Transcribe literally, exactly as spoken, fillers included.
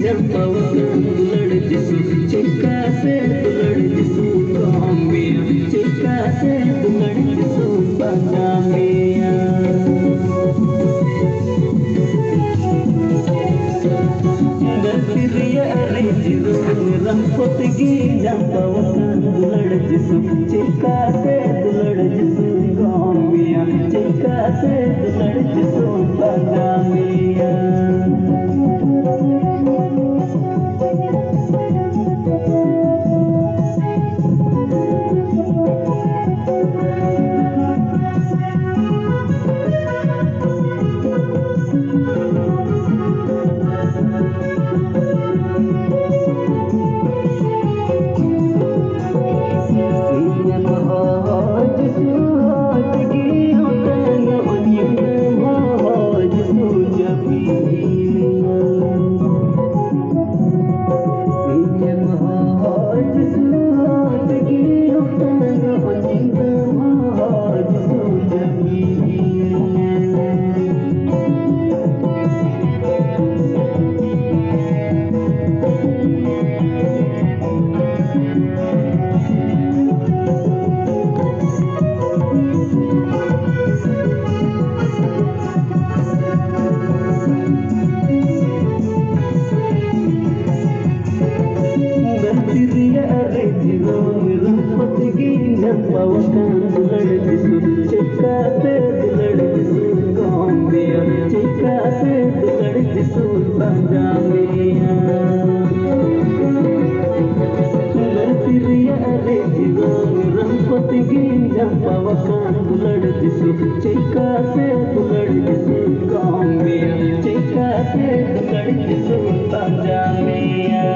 ᱪᱟᱢᱯᱟᱣ ᱟᱠᱟᱱ ᱫᱩᱞᱟᱹᱲ ᱡᱤᱥᱩ, ᱪᱮᱠᱟᱛᱮ ᱫᱩᱞᱟᱹᱲ ᱡᱤᱥᱩ ᱠᱚᱢ ᱢᱮᱭᱟ? ᱪᱮᱠᱟᱛᱮ ᱫᱩᱞᱟᱹᱲ ᱡᱤᱥᱩ ᱯᱟᱸᱡᱟ ᱢᱮᱭᱟ? ᱫᱷᱟᱹᱨᱛᱤ ᱨᱮᱭᱟᱜ ᱨᱤᱡ ᱨᱩᱢ ᱨᱟᱢᱯᱚᱛ ᱜᱮ ᱪᱟᱢᱯᱟᱣ ᱟᱠᱟᱱ ᱫᱩᱞᱟᱹᱲ ᱡᱤᱥᱩ, ᱪᱮᱠᱟᱛᱮ ᱫᱩᱞᱟᱹᱲ ᱡᱤᱥᱩ ᱠᱚᱢ ᱢᱮᱭᱟ? ᱪᱮᱠᱟᱛᱮ ᱫᱩᱞᱟᱹᱲ ᱡᱤᱥᱩ ᱯᱟᱸᱡᱟ ᱢᱮᱭᱟ? ᱫᱷᱟᱹᱨᱛᱤ ᱨᱮᱭᱟᱜ ᱨᱤᱡ ᱨᱚᱝ ᱨᱩᱯ ᱛᱮᱜᱮ ᱧᱟᱯᱟᱢ ᱟᱠᱟᱱ ᱫᱩᱞᱟᱹᱲ ᱡᱤᱥᱩ, ᱪᱮᱠᱟᱛᱮ ᱫᱩᱞᱟᱹᱲ ᱡᱤᱥᱩ ᱠᱚᱢ ᱢᱮᱭᱟ? ᱪᱮᱠᱟᱛᱮ ᱫᱩᱞᱟᱹᱲ ᱡᱤᱥᱩ ᱯᱟᱸᱡᱟ ᱢᱮᱭᱟ? ᱫᱷᱟᱹᱨᱛᱤ ᱨᱮᱭᱟᱜ ᱨᱤᱡ ᱨᱚᱝ ᱨᱩᱯ ᱛᱮᱜᱮ ᱧᱟᱯᱟᱢ ᱟᱠᱟᱱ ᱫᱩᱞᱟᱹᱲ ᱡᱤᱥᱩ, ᱪᱮᱠᱟᱛᱮ ᱫᱩᱞᱟᱹᱲ ᱡᱤᱥᱩ ᱠᱚᱢ ᱢᱮᱭᱟ? ᱪᱮᱠᱟᱛᱮ ᱫᱩᱞᱟᱹᱲ ᱡᱤᱥᱩ ᱯᱟᱸᱡᱟ ᱢᱮᱭᱟ?